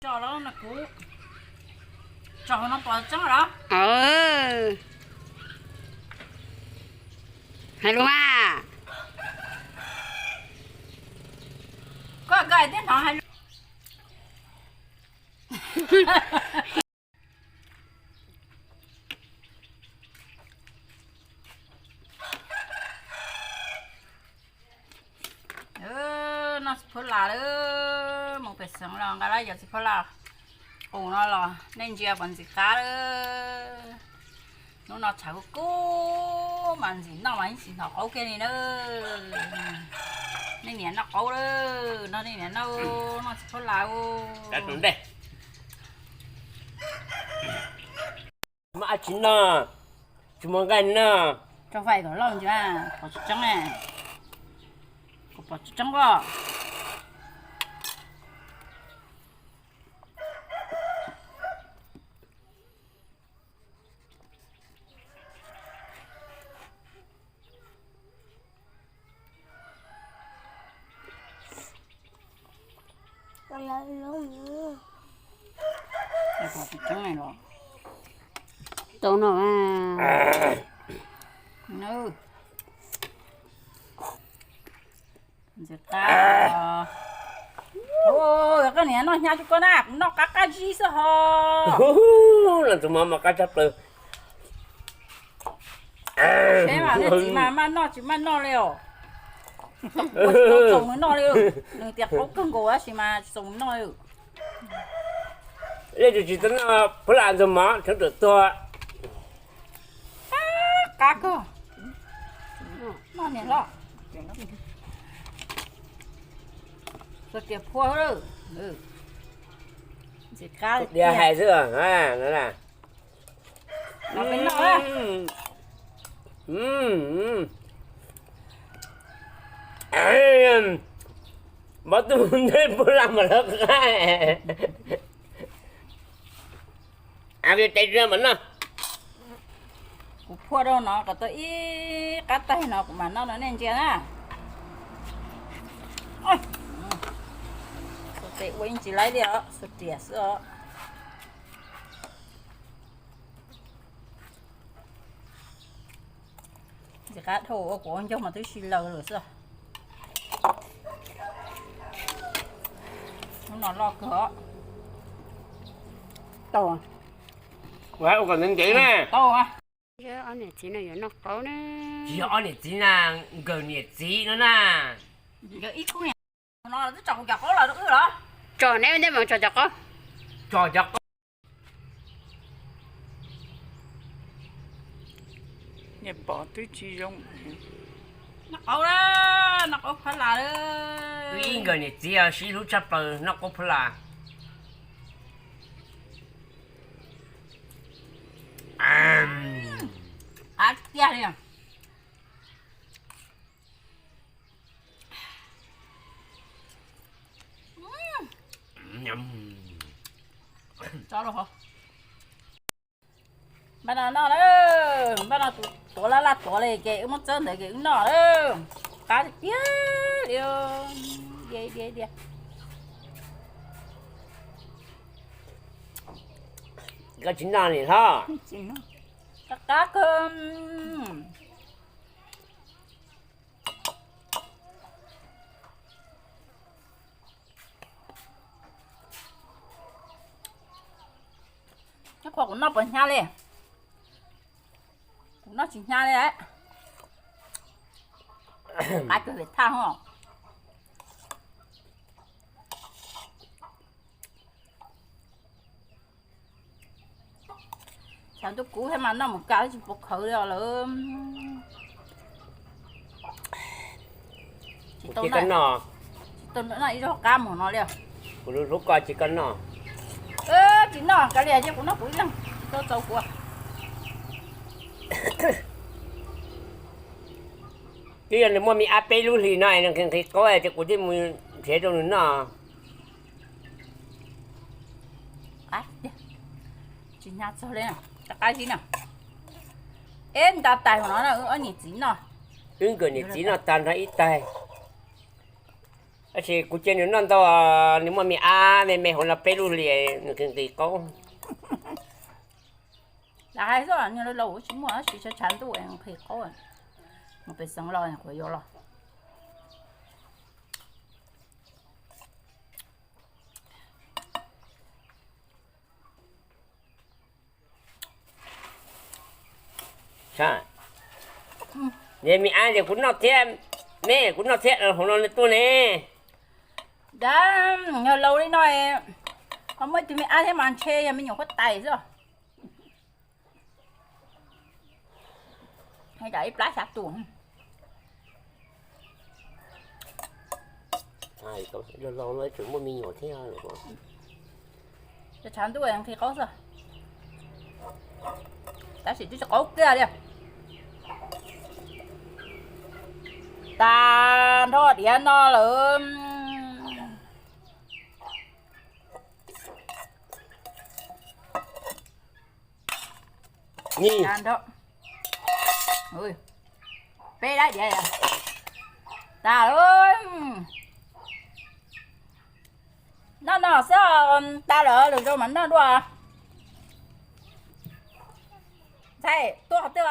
Tso los no kuv tso hauv no pom tseeb los? Hais lus mas. Koj koj hais thiab hnov hais lus. Noj txiv phuab las lawm, mus pem xeev los nqa lawm yog txiv phuab las qus no los nej ntsia pom ntxim qab lawm. Hnub no tshav kub kub mas ntxim noj mas yeej tsis hnov qaub kiag li na. Nej niam noj qaub lawm, noj nej niam noj, noj txiv phuab las. Muaj dab tsi noj, tsis muaj nqaij noj. Tso fais kom loj ntsis, pom tsis tseeb, kom pom tsis tseeb os. Tau no. Ntxim qab. Koj niam noj hnyav tsis koj na, kuv noj qab qab zib xwb ho. Los tus mov mas qab tshaj plaws. Seb mas nej txiv mas maj noj tsis maj noj li os. Ua tsis tau txaus nws noj li, nws tias qaub kawg nkaus tab sis mas tsis txaus nws noj li. Leej twg tsis tau noj phuab las ntxuag mov sawv daws tuag. Qab kawg. Noj niam hlob. Txog tias phua lawm. Ntxim qab tiag hais xwb. Mov tub ntej phuab las mas lawv qab. Tes mas noj. Kuv phua rau no kom tau ib qab taig no kuv mam noj no nej ntsia na. Xuas tes ua yeej tsis laib li os, xuas riam xwb os. Ntxim qab dhau ua kuv ua ncauj mas twb si laws lawm xwb. Hnub no loj kawg os. Tau. Ua kom ntev ntev na. Tau. Ob niam txiv no yuav noj qaub na. Tsis yog ob niam txiv na, nkawm niam txiv no na. Nkawd ib khub niam no twb tso kuv cov qaub los rau wb los? Tso neb ntej mas tso cov qaub. Tso cov qaub. Niam pom twb tsis zoo. Noj qaub na, noj qaub phuab las lawm. Wb ib nkawm niam txiv sib hlub tshaj plaws noj qaub phuab las. Qab tiag li. Npaj no noj lawm, npaj no tus tuav laj laj tuav li ces wb muab txawb ntawd ces wb noj lawm. Qab tiag li. Dias dias dias. Koj tsis noj li hlob? Qab qab kawg. Nyob qhuav kuv noj puas hnyav li? Kuv noj tsis hnyav li. Qab kawg vim thaj ho. Tshav ntuj kub thiab mas noj mus kaj tsis pub khawv li os lawm. Tsis tau noj ib zaug qab mus no li. Kuv hlub hlub koj cia koj noj. Tsis noj kav liam cia kuv noj kuv ib leeg, tsis tau txaus kuv. Twb yog nws muaj me ab peb lub hlis no es nws nqhis nqhis qaub ces kuv thiaj mus nrhiav rau nws noj. Tsis hnyav txog li, rov qab zib na. Eb, nta tais hauv no na, wb ob niam txiv noj. Wb nkawm niam txiv noj tag nrho ib taig. Tab sis kuv cia nws noj ntau, nws muaj me ab me me hauv no peb lub hli, nws nqhis qaub. Lam hais xwb, nyob laus laus tsis muaj, tab sis tshav tshav ntuj nqhis qaub. Mus pem xeev los qhuav yuav los. Ces me ab ces kuv noj thiab, me kuv noj thiab hauv no nws tuaj ne. Dag, yog laus li no, ho muaj ib tug me ab thiab mas ntshe yog me nyuam huab tais xwb. Ib plab xya tus. Laus laus no tseem muaj me nyuam thiab. Tshav ntuj nqhis qaub xwb, tab sis twb tsis qaub kiag li. Tag nrho diav no lawm. Peb dab diav tas lawm. Noj no xwb, tas lawm lwm zaus mam noj dua. Ntxhais tuaj qhov twg?